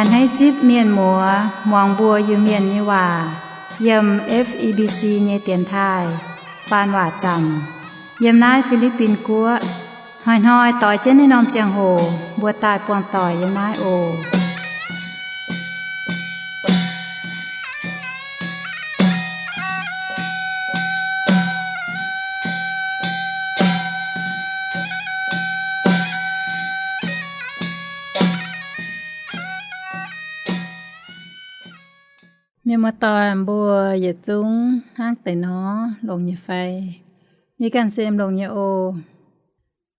Hneiv zipv mienh muoz muangx mbuo Iu-Mienh nyei waac yiem F E B C nyei dienx taaih faan waac zanc yiem naaiv Fi^li^bin Guoqv. Hnoi-hnoi doix jienv naaiv norm ziangh hoc mbuo daaih buangh doic yiem naaiv oc. Mienh muoz-doic mbuo yietc zungv hnangv deix nor longx nyei fai? Yie ganh se yiem longx nyei oc.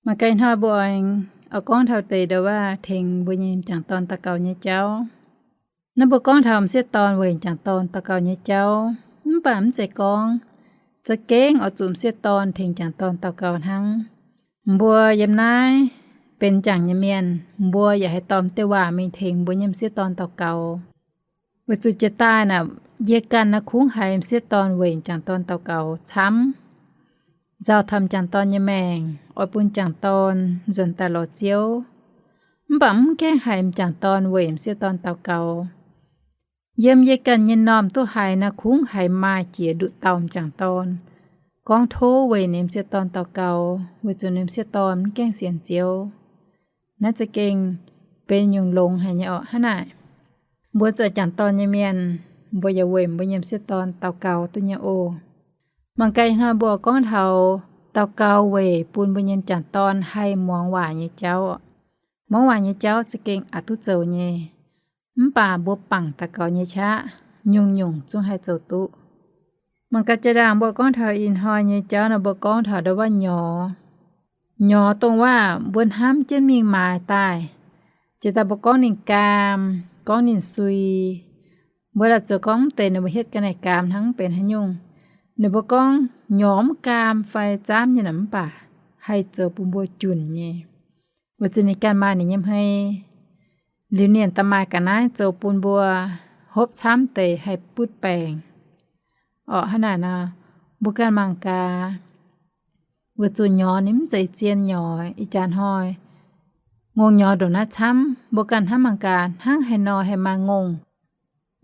Mangc gaax ih hnoi mbuo oix gorngv taux deix ndo waac tengx mbuo nyei m'jangc dorn daux gaux nyei jauv. Naaiv mbuo gorngv taux m'sieqv dorn weic m'jangc dorn daux gaux nyei jauv, mv baac mv zeiz gorngv za'gengh oix zuqc m'sieqv dorn tengx m'jangc dorn daux gaux hnangv. Mbuo yiem naaiv benx m'jangc nyei mienh, mbuo yaac haih dorh diuh waac mingh tengx mbuo nyei m'sieqv dorn daux gaux. Weic zuqc jiex daaih naaic, yie ganh naaiv kungx haiz m'sieqv dorn weic m'jangc dorn daux gaux camv, nzauh taux m'jangc dorn nyei maengc, oix bun m'jangc dorn nzuonx daaih lorz Ziouv. Mv baac mv gaengh haiz m'jangc dorn weic m'sieqv dorn daux gaux. Yiem yie ganh nyei m'normh duqv haiz naaiv kungx haiz maaih jiex nduqc dauh m'jangc dorn gorngv tov weic ninh m'sieqv dorn daux gaux, weic zuqc ninh m'sieqv dorn mv gaengh sienx Ziouv. Naaiv za'gengh benx nyungc longx haic nyei orqc. Hnangv naaic, mbuo zoux m'jangc dorn nyei mienh, mbuo yaac weic mbuo nyei m'sieqv dorn daux gaux duqv nyei oc. Mangc gaax ih hnoi mbuo gorngv taux daux gaux weic bun mbuo nyei m'jangc dorn haih muangx waac nyei jauv. Muangx waac nyei jauv za'gengh aqc duqv zoux nyei. Mv baac mbuo bangc daux gaux nyei qaqv, nyungc-nyungc zungv haih zoux duqv. Mangc gaax jaa-ndaangc mbuo gorngv taux ih hnoi nyei jauv nor, mbuo gorngv taux ndo waac nyorx. Nyorx dongh waac mbuo hnamv jienv mingh maaiz daaih. Jiex daaih mbuo gorngv ninh gaam, gorngv ninh sui. Mbuo laaix zoux gorngv mv deix ninh mbuo hietv ga'naaiv gaam hnangv mv benx haaix nyungc. Ninh mbuo gorngv nyorx mv gaam fai zaamv nyei naaic, mv baac haih zoux bun mbuo junc nyei. Weic zuqc ninh ganh maaih ninh nyei hmei. Liuz ninh daaih maaih ga'naaiv zoux bun mbuo hopv camv deix haih butv baengc. Orqc, hnangv naaic nor, mbuo ganh mangc gaax. Weic zuqc nyorx ninh mv zeiz zien nyorx. Ih jaax hnoi ngongh nyorx ndongc naaiv camv, mbuo ganh hnamv mangc gaax hnangv haaix nor haih maaih ngongh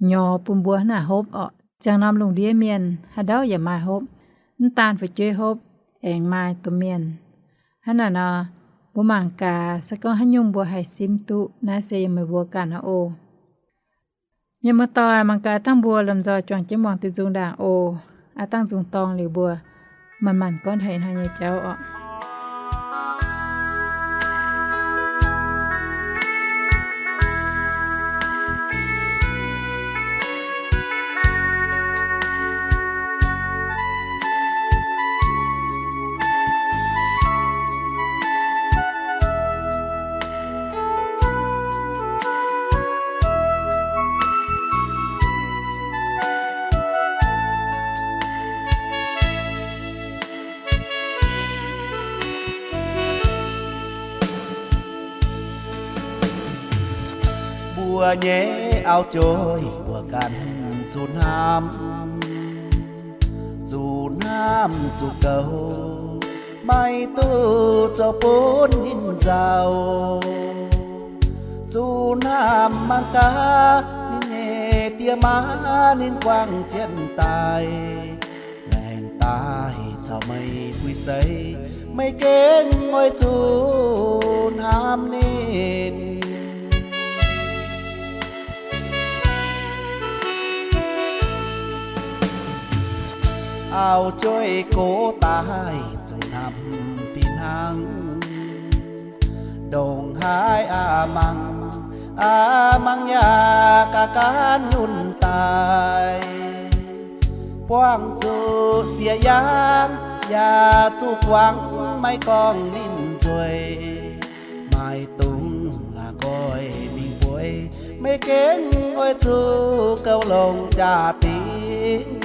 nyorx bun mbuo hnangv naaic hopv orqc. Ziangh norm lungh ndiev mienh haaix ndau yaac maaih hopv, mv daan fu'jueiv hopv, aengx maaih domh mienh. Hnangv naaic nor, mbuo mangc gaax se gorngv haaix nyungc mbuo haih simv duqv. Naaiv se yiem meih mbuo ganh aqv oc. Mienh muoz-doic, mangc gaax dangh mbuo lomh nzoih juangc jienv muangx diuh nzung ndaangc oc. Aav dangh nzung dorng liuz mbuo manc-manc gorngv taux ih hnoi nyei jauv orqc. Mbuo nyei auv-joih mbuo ganh zuqc hnamv, zuqc hnamv zuqc goux, maiv duqv zoux bun ninh nzauh. Zuqc hnamv mangc gaax ninh nyei die maa, ninh guangc jienv daaih, laengz daaih caux meih puix seix, meih gengh oix zuqc hnamv ninh. Auv-joih gox daaih zuqc hnamv fih hnangv, ndongc haaix aqc mangc, aqc mangc yaac gaax gaanv nyunc daaih. Buangh zuqc sieqv yaangv yaac zuqc guangc, maiv gorngv ninh nzueic. Maaih dungz la'nqoi mingh bueix, meih gengh oix zuqc goux longx jaa-dingh.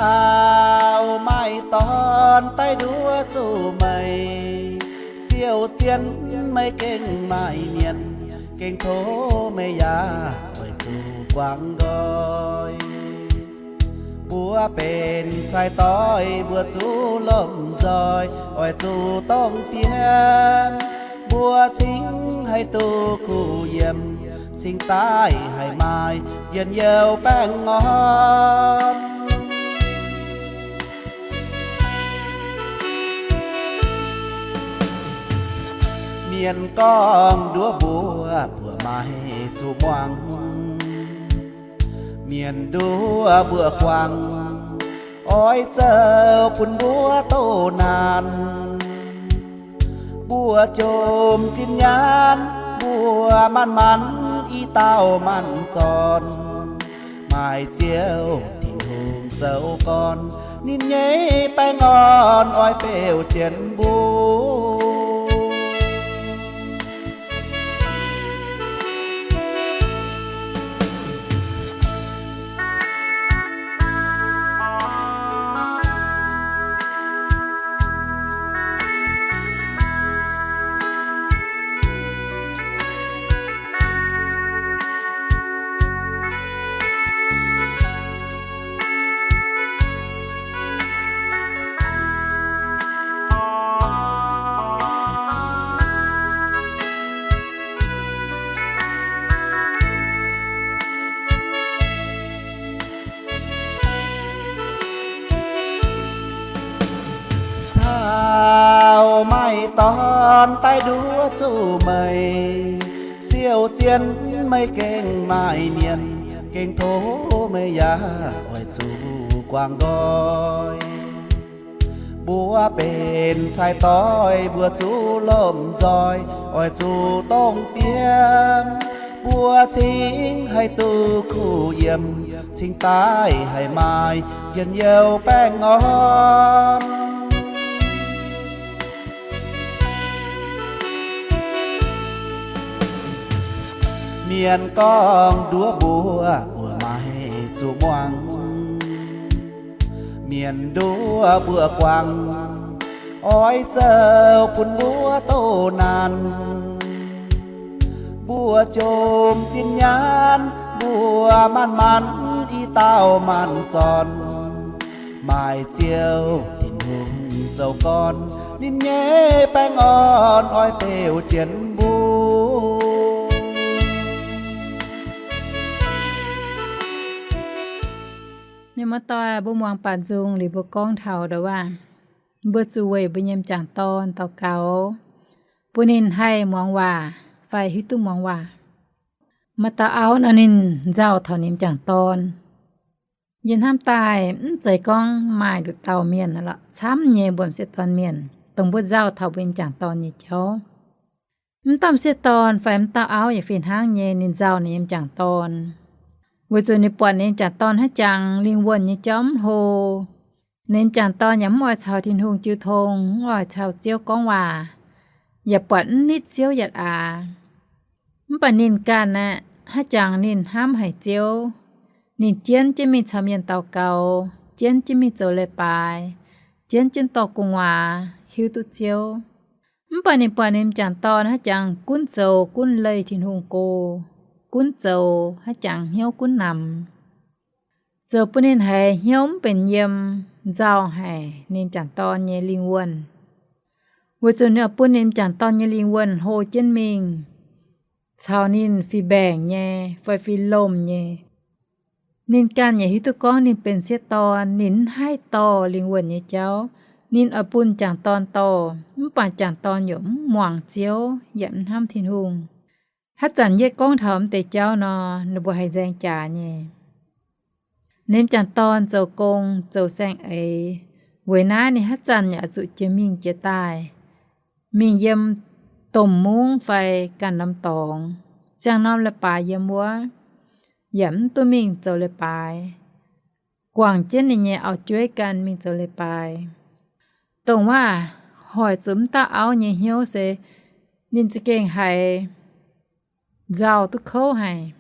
Caux maaih dorn daaih nduov zuqc meih, siou zien meih gengh maaih mienh, gengh tov meih yaac oix zuqc guangc nqoi. Mbuo benx sai-doix mbuo zuqc lomh nzoih, oix zuqc dongh fiem. Mbuo cingx haih duqv kuh yiem, cingx daaih haih maaih njien-youh baengh orn. Mienh gorngv nduov mbuo, mbuo maiv zuqc muangx. Mienh nduov mbuo guangc, oix zoux bun mbuo doh naanc. Mbuo jomc zinh nyaanh, mbuo manc manc i dauh manc zorn. Maaih Ziouv Tin-Hungh zoux gorn, ninh nyei baengh orn oix beuv jienv mbuo. Caux maaih dorn daaih nduov zuqc meih, siou zien meih gengh maaih mienh, gengh tov meih yaac oix zuqc guangc nqoi. Mbuo benx sai-doix mbuo zuqc lomh nzoih, oix zuqc dongh fiem. Mbuo cingx haih duqv kuh yiem, cingx daaih haih maaih njien-youh baengh orn. Mienh gorngv nduov mbuo, mbuo maiv zuqc muangx. Mienh nduov mbuo guangc, oix zoux bun mbuo doh naanc. Mbuo jomc zinh nyaanh, mbuo manc manc i dauh manc zorn. Maaih Ziouv Tin-Hungh zoux gorn, ninh nyei baengh orn oix beuv jienv mbuo. Mienh muoz-doic, mbuo muangx baac nzung liuz mbuo gorngv taux ndau wuov, mbuo zuqc weic mbuo nyei m'jangc dorn daux gaux, bun ninh haih muangx waac fai hiuv duqv muangx waac. Maaih dauh auv nor, ninh nzauh taux ninh m'jangc dorn. Yie hnamv daaih mv zeiz gorngv maaih nduqc dauh mienh lorqc, camv nyei mbuo m'sieqv dorn mienh, dongh mbuo nzauh taux mbuo m'jangc dorn nyei jauv. Mv dauh m'sieqv dorn fai mv dauh auv yaac fih hnangv nyei, ninh nzauh ninh nyei m'jangc dorn, weic zuqc ninh buatc ninh m'jangc dorn haiz jangx lingh wuonh nyei jauv mv hlo. Ninh m'jangc dorn yaac mv oix caux Tin-Hungh jiu tong, mv oix caux Ziouv gorngv waac, yaac buatc mv nitv Ziouv yaac aax. Mv baac ninh ganh aeqv, haiz jangx ninh hnamv haic Ziouv. Ninh jienv jienv mingh caux mienh daux gaux, jienv jienv mingh zoux leiz-baaix, jienv jienv dorh gu'nguaaz hiuv duqv Ziouv. Mv baac ninh buatc ninh m'jangc dorn haiz jangx gunv zoux gunv leih Tin-Hungh go, gunv zoux haiz jangx hnyouv gunv namx, zoux bun ninh haiz hnyouv mv benx yiem, nzauh haic ninh m'jangc dorn nyei lingh wuonh. Weic zuqc ninh oix bun ninh m'jangc dorn nyei lingh wuonh hlo jienv mingh, caux ninh fih mbaengc nyei fai fih lomh nyei. Ninh ganh yaac hiuv duqv gorngv ninh benx m'sieqv dorn, ninh mv haih dorh lingh wuonh nyei jauv. Ninh oix bun m'jangc dorn dorh, mv baac m'jangc dorn yaac mv muangx Ziouv yaac mv hnamv Tin-Hungh. Haaix zanc yie gorngv taux mv deix jauv nor, ninh mbuo haiz nzaeng jaax nyei. Ninh m'jangc dorn zoux gong zoux saeng-eix, weic naaiv ninh haaix zanc yaac oix zuqc jiex mingh jiex daaih, mingh yiem domh mungv fai ganh norm dorngx, ziangh norm leiz-baaix yiem wuov, yaac mv duqv mingh zoux leiz-baaix. Guangc jienv ninh nyei auv-jueiv ganh mingh zoux leiz-baaix. Dongh waac hoic zuqc mv dauh auv nyei hnyouv se ninh za'gengh haiz nzauh duqv kouv haic.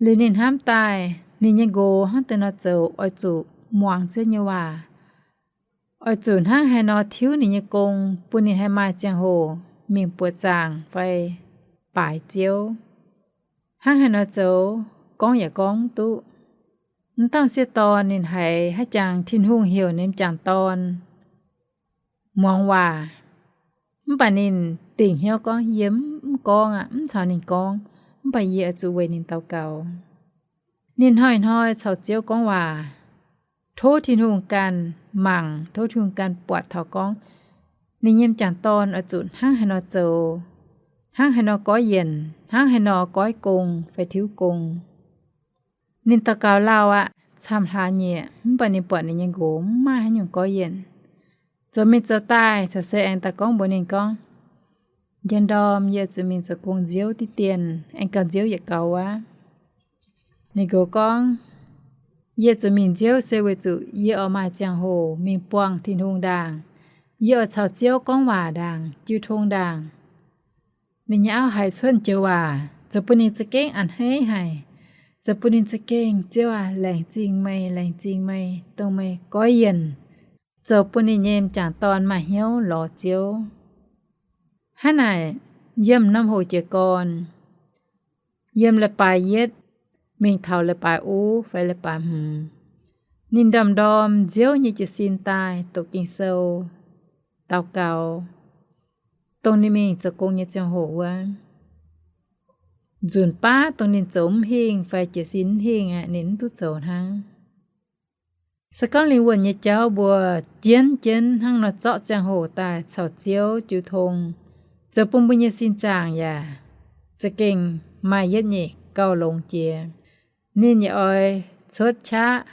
Liuz ninh hnamv daaih ninh nyei nqox hnangv deix nor zoux oix zuqc muangx Ziouv nyei waac, oix zuqc hnangv haaix nor tiuv ninh nyei gong bun ninh haih maaih ziangh hoc mingh buoqc zaangc fai baaix Ziouv. Hnangv haaix nor zoux gorngv yaac gorngv mv duqv. M'dauh m'sieqv dorn ninh haiz haaix jangx Tin-Hungh heuc ninh m'jangc dorn muangx waac, mv baac ninh dingc hnyouv gorngv, yie mv gorngv aqv, mv caux ninh gorngv, mv baac yie oix zuqc weic ninh daux gaux. Ninh hnoi-hnoi caux Ziouv gorngv waac, tov Tin-Hungh ganh mangc, tov Tin-Hungh ganh buatc taux gorngv ninh nyei m'jangc dorn oix zuqc hnangv haaix nor zoux, hnangv haaix nor goiv yienc, hnangv haaix nor goiv gong fai tiuv gong. Ninh daux gaux lauh aqv, camv hlaax nyieqc, mv baac ninh buatc ninh nyei nqox mv maaih haaix nyungc goiv yienc. Zoux mingh zoux daaih, caux se aengx daaih gorngv mbuox ninh gorngv, Njang ndorm yie zuqc mingh zoux gong nziouv diqv dien, aengx gauh nziouv yietc gaux aqv. Ninh nqox gorngv, Yie zuqc mingh nziouv se weic zuqc yie oix maaih ziangh hoc mingh buangh Tin-Hungh ndaangc. Yie oix caux Ziouv gorngv waac ndaangc, jiu tong ndaangc. Ninh nyei auv haiz cuotv joux waac zoux bun ninh za'gengh a'hneiv haic, zoux bun ninh za'gengh, Ziouv aac, laengz zingh meih, laengz zingh meih, dongh meih goiv yienc, zoux bun ninh nyei m'jangc dorn maaih hnyouv lorz Ziouv. Hnangv naaic, yiem norm hoc jiez gorn, yiem leiz-baaix yietv mingh taux leiz-baaix uv fai leiz-baaix hmz, ninh ndorm-ndorm nziouv nyei jiez sin daaih doqc Ging-Sou, daux gaux, dongh ninh mingh zoux gong nyei ziangh hoc wuov. Nzunc baav dongh ninh zoux mv hingh fai jiez sin mv hingh aqv, ninh mv duqv zoux hnangv. Se gorngv lingh wuonh nyei jauv mbuo jienv jienv hnangv nor zorqv ziangh hoc daaih caux Ziouv jiu tong, zoux bun mbuo nyei sin zaangc yaac za'gengh maaih yietv nyeic gauh longx jiex. Ninh yaac oix cuotv qaqv,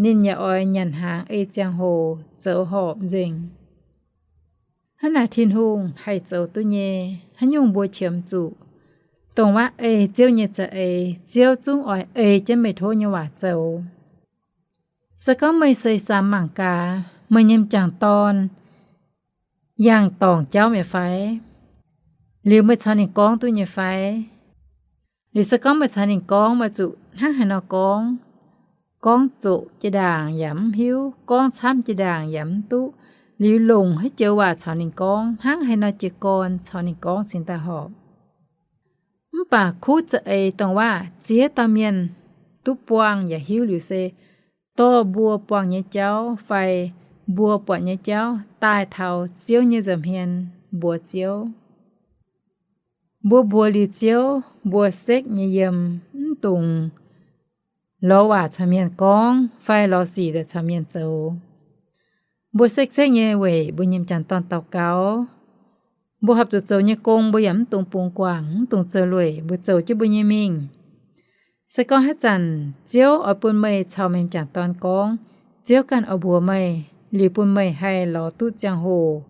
ninh yaac oix nyanc hnaangx ei ziangh hoc zoux horpc nzengc. Hnangv naaic Tin-Hungh haih zoux duqv nyei. Haaix nyungc mbuo qiemx zuqc, dongh waac ei Ziouv nyei za'eix, Ziouv zungv oix ei jienv meih tov nyei waac zoux. Se gorngv meih seix samx mangc gaax, meih nyei m'jangc dorn yangh dorngc jauv mi'aqv fai? Liuz meih caux ninh gorngv duqv nyei fai? Liuz se gorngv meih caux ninh gorngv, meih zuqc hnangv haaix nor gorngv? Gorngv zoqc jiex ndaangc yaac mv hiuv, gorngv camv jiex ndaangc yaac mv duqv. Liuz longc haaix joux waac caux ninh gorngv, hnangv haaix nor jiez gorn caux ninh gorngv cingx daaih horpc. Mv baac kuv za'eix dongh waac ziex dauh mienh duqv buangh yaac hiuv liuz se dorh mbuo buangh nyei jauv fai mbuo buatc nyei jauv daaih taux Ziouv nyei nza'hmien mbuox Ziouv. Mbuo mbuox liuz Ziouv, mbuo sekv nyei yiem, mv dungx lorz waac caux mienh gorngv fai lorz sic daaih caux mienh zoux. Mbuo sekv-sekv nyei weic mbuo nyei m'jangc dorn daux gaux. Mbuo horpc zuqc zoux nyei gong mbuo yaac mv dungx bungx guangc, mv dungx zoux lueic, mbuo zoux jienv mbuo nyei mingh. Se gorngv haaix zanc Ziouv oix bun meih caux meih m'jangc dorn gorngv, Ziouv ganh oix mbuox meih, liuz bun meih haih lorz duqv ziangh hoc,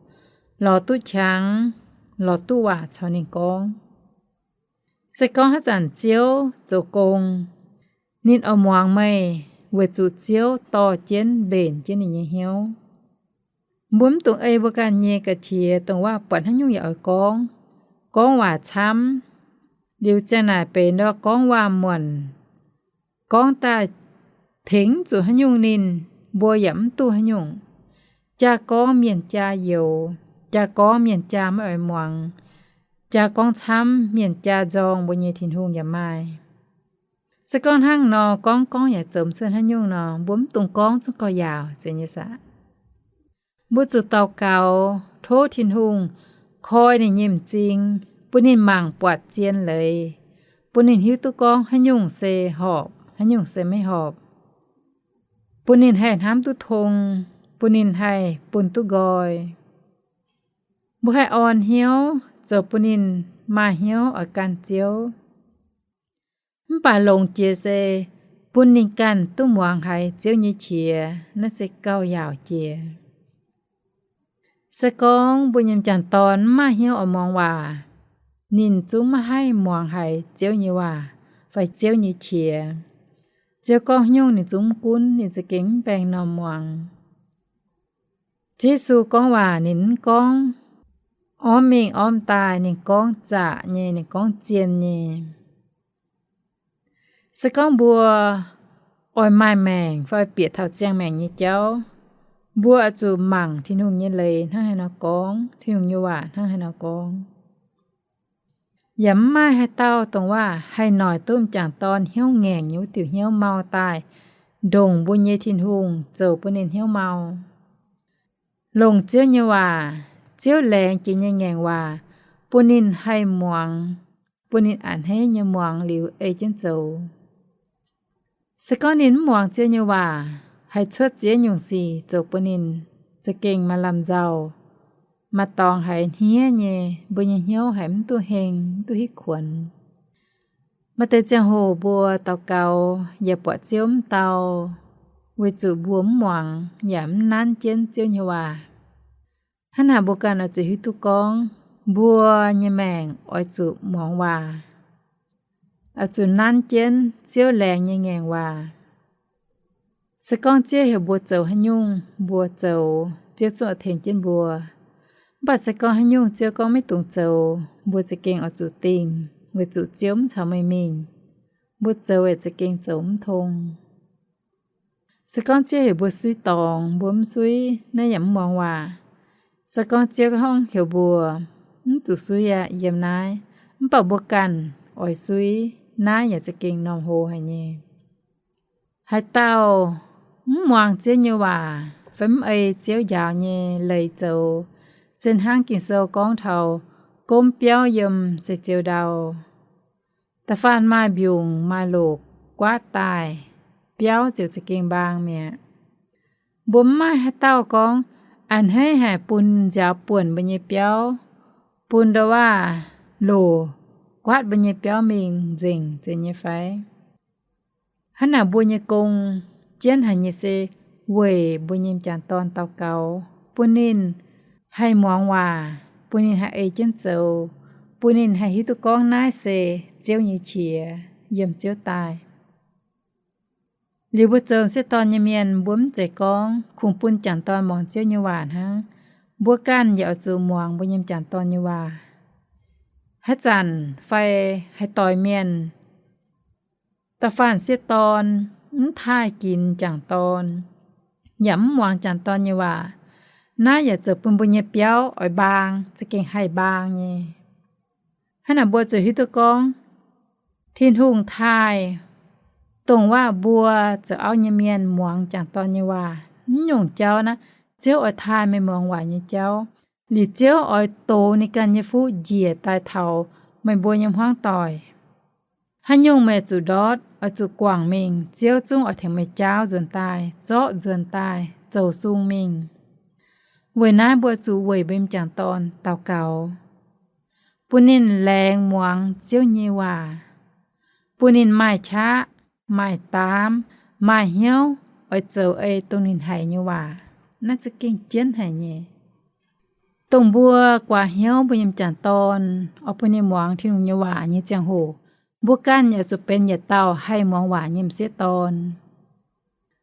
lorz duqv qangx, lorz duqv waac caux ninh gorngv. Se gorngv haaix zanc Ziouv zoux gong, ninh oix muangx meih, weic zuqc Ziouv dorh jienv mbenc jienv ninh nyei hnyouv. Mbuo mv dungx ei mbuo ganh nyei ga'qiex dongh waac buatc haaix nyungc yaac oix gorngv, gorngv waac camv, liuz ziang naaic benx ndortv gorngv waac muonc, gorngv daaih tengx mv zuqc haaix nyungc ninh, mbuo yaac mv duqv haaix nyungc. Jaa gorngv mienh jaa youx, jaa gorngv mienh jaa maiv oix muangx, jaa gorngv camv mienh jaa nzorng mbuo nyei Tin-Hungh yaac maaih. Se gorngv hnangv nor gorngv gorngv yaac zoux mv cuotv haaix nyungc nor, mbuo mv dungx gorngv zungv gauh yaauc zeiz nyei saah. Mbuo zuqc daux gaux tov Tin-Hungh koi ninh nyei m'zing, bun ninh mangc buatc zien leiz, bun ninh hiuv duqv gorngv haaix nyungc se horpc, haaix nyungc se maiv horpc, bun ninh haih hnamv duqv tong, bun ninh haih bun duqv nqoi. Mbuo haih orn hnyouv zoux bun ninh maaih hnyouv oix gan Ziouv. Mv baac longx jiex se bun ninh ganh duqv muangx haiz Ziouv nyei qiex, naaiv se gauh yaauc jiex. Se gorngv mbuo nyei m'jangc dorn mv maaih hnyouv oix muangx waac, ninh zungv maiv haih muangx haiz Ziouv nyei waac fai Ziouv nyei qiex. Ziouv gorngv haaix nyungc ninh zungv mv gunv, ninh za'gengh mv baengh normh muangx. Yesu gorngv waac ninh mv gorngv orv mingh orv daaih, ninh gorngv zaqc nyei, ninh gorngv zien nyei. Se gorngv mbuo oix maaih maengc fai bieqc taux ziangh maengc nyei jauv, mbuo oix zuqc mangc Tin-Hungh nyei leiz hnangv haaix nor gorngv, Tin-Hungh nyei waac hnangv haaix nor gorngv. Yaac mv maaih haaix dauh dongh waac haih noic duqv m'jangc dorn hnyouv ngaengc nyei wuov diuc hnyouv mau daaih, ndongc mbuo nyei Tin-Hungh zoux bun ninh hnyouv mau. Longc Ziouv nyei waac, Ziouv laengz jiex nyei ngaengc waac, bun ninh haih muangx, bun ninh a'hneiv nyei muangx liuz ei jienv zoux. Se gorngv ninh mv muangx Ziouv nyei waac, haih cuotv ziex nyungc sic zoux bun ninh za'gengh maaih lamh nzauh, maaih dorngx haiz hniev nyei, mbuo nyei hnyouv haiz mv duqv heng, mv duqv hitv kuonx. Maaih deix ziangh hoc mbuo daux gaux yaac buatc Ziouv mv dau, weic zuqc mbuo mv muangx yaac mv nanv jienv Ziouv nyei waac. Hnangv naaic mbuo ganh oix zuqc hiuv duqv gorngv mbuo nyei maengc oix zuqc muangx waac, oix zuqc nanv jienv Ziouv laengz nyei ngaengc waac. Se gorngv Ziouv heuc mbuo zoux haaix nyungc, mbuo zoux, Ziouv zungv oix tengx jienv mbuo. Mv baac se gorngv haaix nyungc Ziouv gorngv maiv dungx zoux, mbuo za'gengh oix zuqc dingh, weic zuqc Ziouv mv caux meih mingh, mbuo zoux yaac za'gengh zoux mv tong. Se gorngv Ziouv heuc mbuo suiv dorngx, mbuo mv suiv, naaiv yaac mv muangx waac. Se gorngv Ziouv gorngv heuc mbuo mv zuqc suiv aqv, yiem naaiv, mv baac mbuo ganh oix suiv, naaiv yaac za'gengh norm hlo haic nyei. Haaix dauh mv muangx Ziouv nyei waac fai mv ei Ziouv njaaux nyei leiz zoux, se hnangv Ging-Sou gorngv taux gomv biauv yiem seix ziouh ndau. Da'faanh maaih mbiungc maaih loc guaatv daaih, biauv ziouc za'gengh mbaang mi'aqv. Mbuo mv maaih haaix dauh gorngv a'hneiv haic bun nziaaux buonc mbuo nyei biauv, bun ndau-waav loc guaatv mbuo nyei biauv mingh nzengc nzengc nyei fai? Hnangv naaic mbuo nyei gong jienv haic nyei se weic mbuo nyei m'jangc dorn daux gaux, bun ninh haih muangx waac, bun ninh haih ei jienv zoux, bun ninh haih hiuv duqv gorngv naaiv se Ziouv nyei qiex, yiem Ziouv daaih. Liuz mbuo zoux m'sieqv dorn nyei mienh, mbuo mv zeiz gorngv kungx bun m'jangc dorn muangx Ziouv nyei waac hnangv. Mbuo ganh yaac oix zuqc muangx mbuo nyei m'jangc dorn nyei waac. Haaix zanc fai haih doix mienh, da'faanh m'sieqv dorn mv taaih ginx m'jangc dorn, yaac mv muangx m'jangc dorn nyei waac, naaiv yaac zoux bun mbuo nyei biauv oix mbaang, za'gengh haih mbaang nyei. Hnangv naaic mbuo zuqc hiuv duqv gorngv, Tin-Hungh taaih dongh waac mbuo zoux auv nyei mienh muangx m'jangc dorn nyei waac. Mv nyungc jauv naaiv, Ziouv oix taaih meih muangx waac nyei jauv. Liuz Ziouv oix dox ninh ganh nyei fuqv njiec daaih taux meih mbuo nyei hmuangv doic. Haaix nyungc meih zuqc ndortv, oix zuqc guangc mingh, Ziouv zungv oix tengx meih jaauv nzuonx daaih, zorqv nzuonx daaih, zoux sung mingh. Weic naaiv mbuo zuqc weic mbuo m'jangc dorn daux gaux, bun ninh laengz muangx Ziouv nyei waac, bun ninh maaih qaqv, maaih daamv, maaih hnyouv oix zoux ei dongh ninh haiz nyei waac. Naaiv za'gengh jienv haic nyei. Dongh mbuo guaax hnyouv mbuo nyei m'jangc dorn oix bun ninh muangx Tin-Hungh nyei waac nyei ziangh hoc, mbuo ganh yaac zuqc benx yietc dauh haih muangx waac nyei m'sieqv dorn.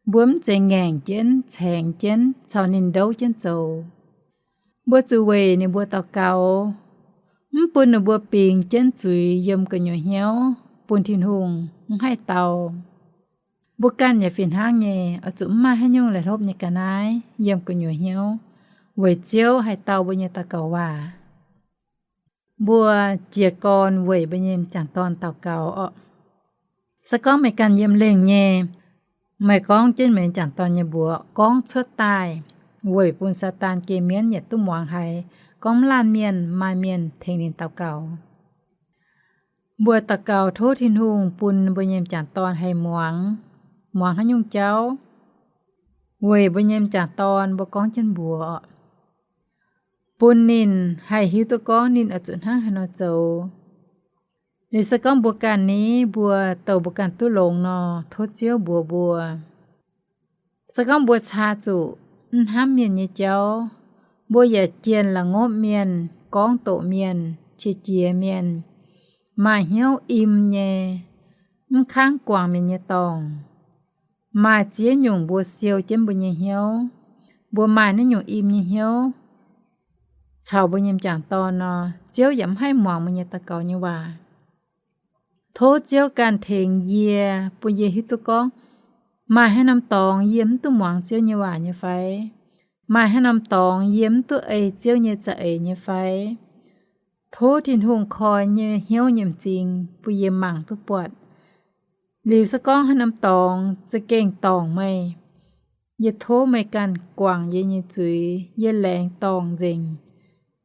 Mbuo mv zeiz ngaengc jienv, caengx jienv, caux ninh ndouv jienv zoux. Mbuo zuqc weic ninh mbuo daux gaux, mv bun ninh mbuo bingx jienv zuiz yiem gu'nyuoz hnyouv, bun Tin-Hungh mv haih dau. Mbuo ganh yaac fih hnangv nyei, oix zuqc mv maaih haaix nyungc laih hlopv nyei ga'naaiv yiem gu'nyuoz hnyouv, weic Ziouv haih dau mbuo nyei daux gaux waac. Mbuo jiez gorn weic mbuo nyei m'jangc dorn daux gaux orqc. Se gorngv meih ganh yiem lengh nyei, meih gorngv jienv meih m'jangc dorn nyei mbuox gorngv cuotv daaih, weic bun Saadaan geh mienv yietc duqv muangx haiz gorngv mv laanh mienh maaih mienh tengx ninh daux gaux. Mbuo daux gaux tov Tin-Hungh bun mbuo nyei m'jangc dorn haih muangx. Muangx haaix nyungc jauv? Weic mbuo nyei m'jangc dorn mbuo gorngv jienv mbuox, bun ninh haih hiuv duqv gorngv ninh oix zuqc hnangv haaix nor zoux. Liuz se gorngv mbuo ganh ni, mbuo douc mbuo ganh duqv longx nor, tov Ziouv mbuox mbuo. Se gorngv mbuo caa zuqc mv hnamv mienh nyei jauv, mbuo yaac jienh la'ngopv mienh, gorngv doqc mienh, qiex jiez mienh, maaih hnyouv im nyei, mv kangv guangc mienh nyei dorngc, maaih ziex nyungc mbuo siou jienv mbuo nyei hnyouv, mbuo maaih naaiv nyungc im nyei hnyouv caux mbuo nyei m'jangc dorn nor, Ziouv yaac mv haih muangx mbuo nyei daux gaux nyei waac. Tov Ziouv ganh tengx yie, bun yie hiuv duqv gorngv, maaih haaix norm dorngx yie mv duqv muangx Ziouv nyei waac nyei fai? Maaih haaix norm dorngx yie mv duqv ei Ziouv nyei za'eix nyei fai? Tov Tin-Hungh koi nyei hnyouv nyei m'zing bun yie mangc duqv buatc. Liuz se gorngv haaix norm dorngx za'gengh dorngc meih, yie tov meih ganh guangc yie nyei zuiz. Yie laengz dorngc nzengc,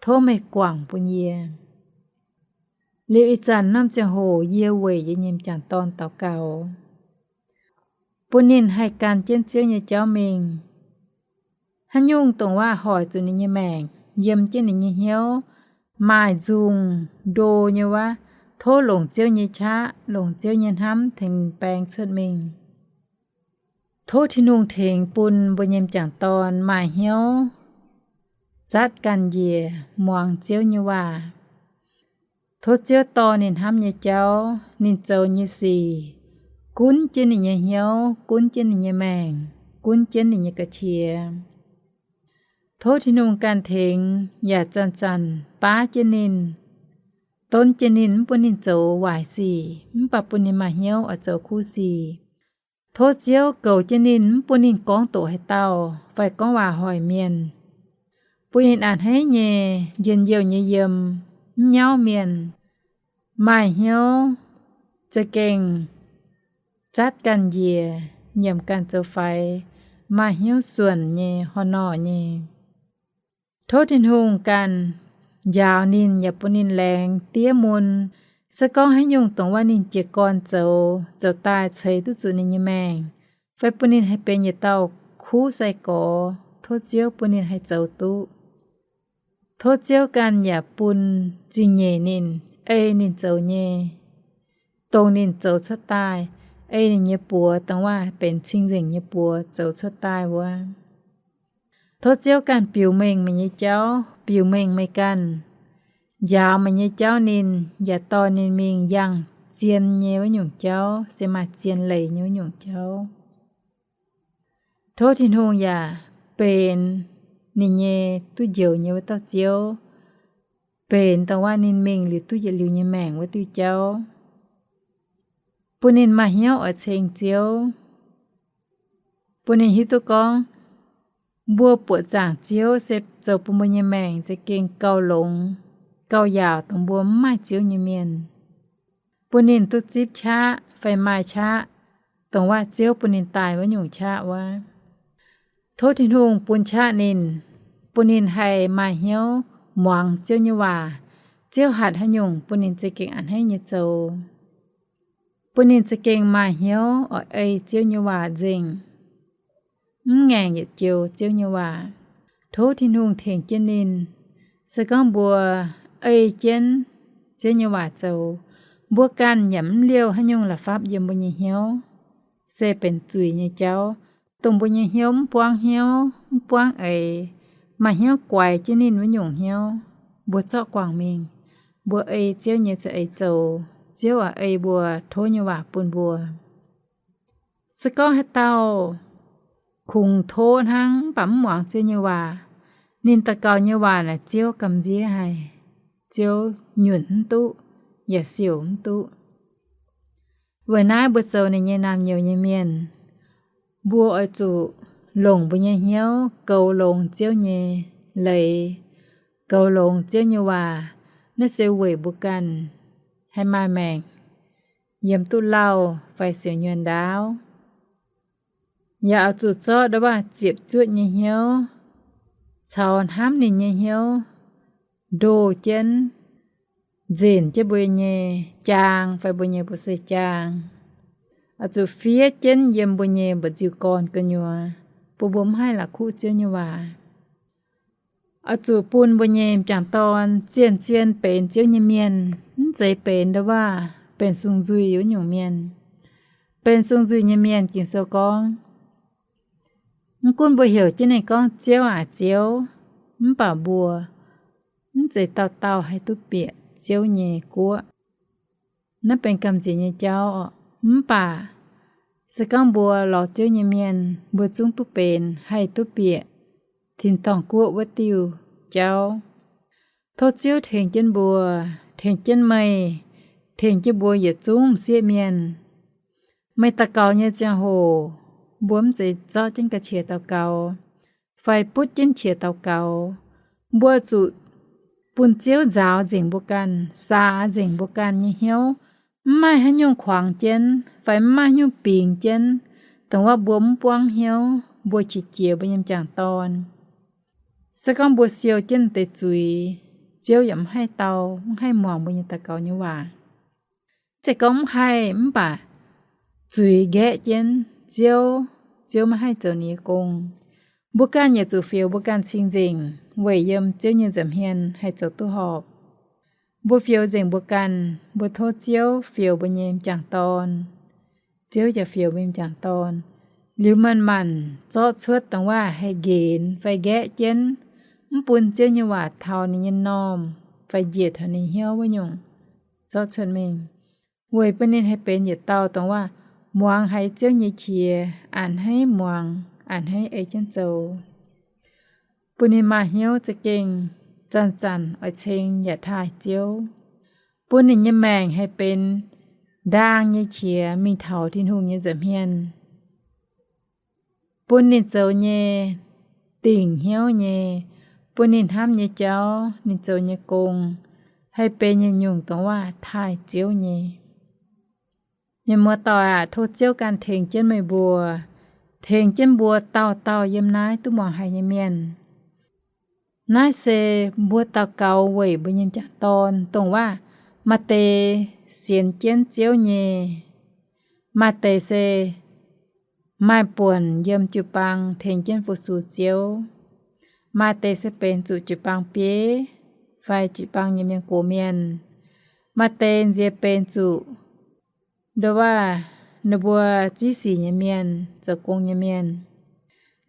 tov meih guangc bun yie. Liuz ih zanc norm ziangh hoc yie weic yie nyei m'jangc dorn daux gaux, bun ninh haih gan jienv Ziouv nyei jauv mingh. Haaix nyungc dongh waac hoic zuqc ninh nyei maengc, yiem jienv ninh nyei hnyouv, maaih nzungh ndo nyei wuov, tov longc Ziouv nyei qaqv, longc Ziouv nyei hnamv tengx ninh baeng cuotv mingh. Tov Tin-Hungh tengx bun mbuo nyei m'jangc dorn maaih hnyouv zatv ganh njiec muangx Ziouv nyei waac. Tov Ziouv dorh ninh hnamv nyei jauv, ninh zoux nyei sic, gunv jienv ninh nyei hnyouv, gunv jienv ninh nyei maengc, gunv jienv ninh nyei ga'qiex. Tov Tin-Hungh ganh tengx yaac zanc-zanc baav jienv ninh, donv jienv ninh, mv bun ninh zoux waaic sic, mv baac bun ninh maaih hnyouv oix zoux kuv sic. Tov Ziouv goux jienv ninh, mv bun ninh gorngv doqc haaix dauh fai gorngv waac hoic mienh, bun ninh a'hneiv nyei, njien-youh nyei yiem, mv nyauv mienh, maaih hnyouv za'gengh zatv ganh njiec, nyiemc ganh zoux faix, maaih hnyouv suonc nyei, horh norh nyei. Tov Tin-Hungh ganh njaaux ninh yaac bun ninh laengz diev mun. Se gorngv haaix nyungc dongh waac ninh jiez gorn zoux, zoux daaih ceix duqv zuqc ninh nyei maengc, fai bun ninh haih benx yietc dauh kuv sai-gorx, tov Ziouv bun ninh haih zoux duqv. Tov Ziouv ganh yaac bun zingh nyeic ninh, ei ninh zoux nyei, dongh ninh zoux cuotv daaih, ei ninh nyei buoz dongh waac benx cing-nzengc nyei buoz zoux cuotv daaih wuov. Tov Ziouv ganh biux mengh meih nyei jauv, biux mengh meih ganh, njaaux meih nyei jauv ninh, yaac dorh ninh mingh yangh zien nyei wuov nyungc jauv, se maaih zien leiz nyei wuov nyungc jauv. Tov Tin-Hungh yaac benx ninh nyei duqv njoux nyei wuov dauh Ziouv, benx dongh waac ninh mingh liuz duqv yietc liuz nyei maengc wuov diuh jauv, bun ninh maaih hnyouv oix ceng Ziouv, bun ninh hiuv duqv gorngv mbuo buoqc zaangc Ziouv se zoux bun mbuo nyei maengc za'gengh gauh longx, gauh yaauc dongh mbuo mv maaih Ziouv nyei mienh. Bun ninh duqv zipv qaqv fai maaih qaqv, dongh waac Ziouv bun ninh daaih wuov nyungc qaqv wuov. Tov Tin-Hungh bun qaqv ninh, bun ninh haih maaih hnyouv muangx Ziouv nyei waac. Ziouv hatc haaix nyungc bun ninh za'gengh a'hneiv nyei zoux, bun ninh za'gengh maaih hnyouv oix ei Ziouv nyei waac nzengc, mv ngaengc yietc joux Ziouv nyei waac. Tov Tin-Hungh tengx jienv ninh. Se gorngv mbuo ei jienv Ziouv nyei waac zoux, mbuo ganh yaac mv liouh haaix nyungc la'fapv yiem mbuo nyei hnyouv, se benx zuiz nyei jauv, dongh mbuo nyei hnyouv mv buangv hnyouv, mv buangv eix, maaih hnyouv guaix jienv ninh wuov nyungc hnyouv, mbuo zorqv guangc mingh. Mbuo ei Ziouv nyei za'eix zoux, Ziouv oix ei mbuo tov nyei waac bun mbuo. Se gorngv haaix dauh kungx tov hnangv mv baac mv muangx Ziouv nyei waac, ninh daux gaux nyei waac naaic Ziouv gamh nziev haic, Ziouv nyunc mv duqv, yaac siouc mv duqv. Weic naaiv mbuo zoux ninh nyei naamh nyouz nyei mienh, mbuo oix zuqc longc mbuo nyei hnyouv goux longx Ziouv nyei leiz, goux longx Ziouv nyei waac. Naaiv se weic mbuo ganh haih maaih maengc, yiem duqv lauh fai siouc nyuonh ndaauv. Yaac oix zuqc zorqv ndau waac ziepc zuoqv nyei hnyouv caux hnamv ninh nyei hnyouv ndoh jienv, nzenc jienv mbuo nyei jaang fai mbuo nyei mbu'zei jaang. Oix zuqc fiev jienv yiem mbuo nyei mba'nziu gorn gu'nyuoz, bun mbuo mv haih la'kuqv Ziouv nyei waac. Oix zuqc bun mbuo nyei m'jangc dorn zien-zien benx Ziouv nyei mienh, mv zeiz benx ndau waac benx sung nzuih wuov nyungc mienh. Benx sung nzuih nyei mienh, Ging-Sou gorngv, mv gunv mbuo heuc jienv ninh gorngv, Ziouv aac, Ziouv, mv baac mbuo mv zeiz dauh dauh haih duqv bieqc Ziouv nyei guoqv. Naaiv benx gamh nziex nyei jauv. Mv baac se gorngv mbuo lorz Ziouv nyei mienh, mbuo zungv duqv benx haih duqv bieqc tin-dorngh guoqv wuov diuh jauv. Tov Ziouv tengx jienv mbuo, tengx jienv meih, tengx jienv mbuo yietc zungv m'sieqv mienh. Meih daux gaux nyei ziangh hoc, mbuo mv zeiz zorqv jienv ga'qiex daux gaux, fai butv jienv qiex daux gaux. Mbuo zuqc bun Ziouv nzaaux nzengc mbuo ganh, saax nzengc mbuo ganh nyei hnyouv, Mv maaih haaix nyungc kuangx jienv fai mv maaih haaix nyungc bingx jienv, dongh wuov mbuo mv buangv hnyouv, mbuo qiex jiez mbuo nyei m'jangc dorn. Se gorngv mbuo siou jienv deix zuiz, Ziouv yaac mv haih dau, mv haih muangx mbuo nyei daux gaux nyei waac. Zeiz gorngv mv haih mv baac zuiz nqaeqv jienv Ziouv, Ziouv maiv haih zoux ninh nyei gong. Mbuo ganh yaac zuqc fioux mbuo ganh cing-nzengc weic yiem Ziouv nyei nza'hmien haih zoux duqv horpc. Mbuo fioux nzengc mbuo ganh, mbuo tov Ziouv fioux mbuo nyei m'jangc dorn. Ziouv yaac fioux mbuo nyei m'jangc dorn. Liuz manc-manc zorqv cuotv dongh wuov haih nqenx fai nqaeqv jienv, mv bun Ziouv nyei waac taux ninh nyei m'normh fai njiec taux ninh hnyouv wuov nyungc, zorqv cuotv mingh, weic bun ninh haih benx yietc dauh dongh wuov muangx haiz Ziouv nyei qiex, a'hneiv haiv muangx, a'hneiv haiv ei jienv zoux. Bun ninh maaih hnyouv za'gengh zanc-zanc oix ceng yaac taaih Ziouv. Bun ninh nyei maengc haih benx ndaang nyei qiex mingh taux Tin-Hungh nyei nza'hmien. Bun ninh zoux nyei dingc hnyouv nyei, bun ninh hnamv nyei jauv, ninh zoux nyei gong, haih benx nyei nyungc dongh wuov taaih Ziouv nyei. Mienh muoz-doic aac, tov Ziouv ganh tengx jienv meih mbuo, tengx jienv mbuo dauh dauh yiem naaiv duqv muangx haic nyei mienh. Naaiv se mbuo daux gaux weic mbuo nyei m'jangc dorn, dongh wuov maaih deix sienx jienv Ziouv nyei, maaih deix se maaih buonc yiem jiu-baang tengx jienv fu-sux Ziouv, maaih deix se benx zuqc jiu-baang bieiv fai jiu-baang nyei mienh gox mienh, maaih deix nziex benx zuqc nduov waac ninh mbuo ziv sic nyei mienh, zoux gong nyei mienh.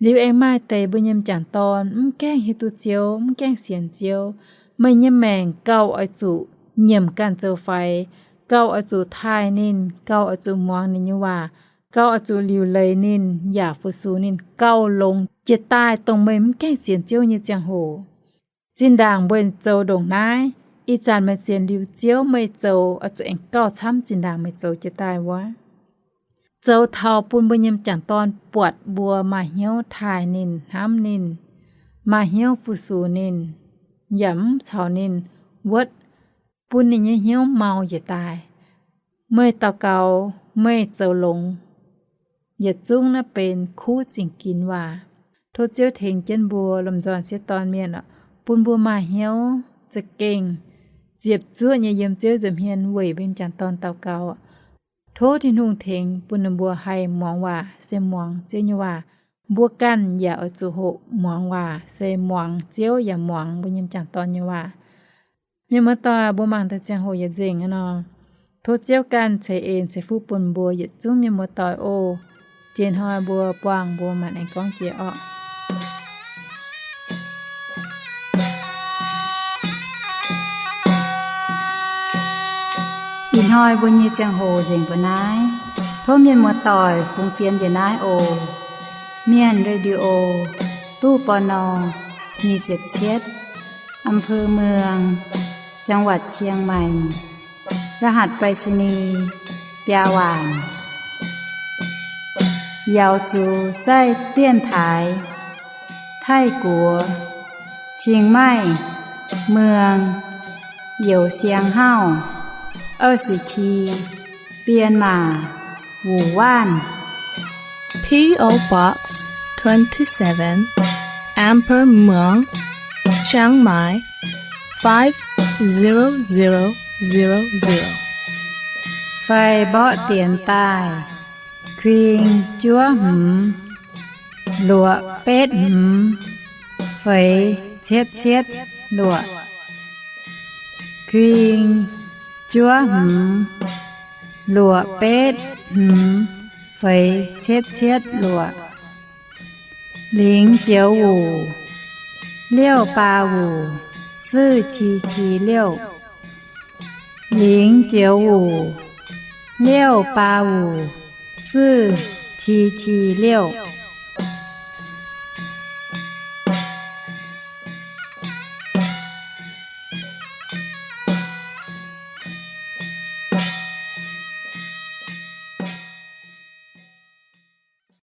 Liuz aengx maaih deix mbuo nyei m'jangc dorn mv gaengh hiuv duqv Ziouv, mv gaengh sienx Ziouv. Meih nyei maengc gauh oix zuqc nyiemc ganh zoux faix, gauh oix zuqc taaih ninh, gauh oix zuqc muangx ninh nyei waac, gauh oix zuqc liuc leiz ninh yaac fu-sux ninh gauh longx jiex daaih dongh meih mv gaengh sienx Ziouv nyei ziangh hoc. Zinh ndaangc meih zoux ndongc naaiv, ih zanc meih sienx liuz Ziouv meih zoux oix zuqc aengx gauh camv zinh ndaangc meih zoux jiex daaih wuov. Zoux taux bun mbuo nyei m'jangc dorn buatc mbuo maaih hnyouv taaih ninh, hnamv ninh, maaih hnyouv fu-sux ninh, yaac mv caux ninh wuotv, bun ninh nyei hnyouv mau jiex daaih. Meih daux gaux, meih zoux longx, yietc zungv naaiv benx kuv zingh ginx waac. Tov Ziouv tengx jienv mbuo lomh nzoih sieqv dorn mienh oc, bun mbuo maaih hnyouv za'gengh ziepc zuoqv nyei yiem Ziouv nza'hmien weic mbuo nyei m'jangc dorn daux gaux. Tov Tin-Hungh tengx bun ninh mbuo haih muangx waac se muangx Ziouv nyei waac. Mbuo ganh yaac oix zuqc hoqc muangx waac se muangx Ziouv yaac muangx mbuo nyei m'jangc dorn nyei waac. Mienh muoz-doic, mbuo mangc daaih ziangh hoc yietc nzengc aqv nor, tov Ziouv ganh ceix en ceix fuqv bun mbuo yietc zungv mienh muoz-doic oc. Jiex hnoi mbuo buangh mbuo maanc aengx gorngv jiex orqc. Ih hnoi mbuo nyei ziangh hoc nzengc mbuo naaiv. Tov mienh muoz-doic fungx fienx njiec naaiv oc. Mienh Radio, ตู้ ปณ. nyic ziepc cietv, อำเภอเมือง จังหวัดเชียงใหม่ รหัสไปรษณีย์ biaa waanc. 瑶族在电台 Taiv-Guoqv, Chiang Mai, Muang, Youz Siang Hauv, 二十七, Bienh Maac, Wuc Waanv. P O Box twenty-seven, Amber Muang, Chiang Mai, five zero zero zero zero. Fai mborqv dienx daaih, kuing juov hmz, luoqc betv hmz, feix cietv cietv luoqc. Kuing juov hmz, luoqc betv hmz, feix cietv cietv luoqc. 零九五 六八五 四七七六. 零九五 六八五 四七七六.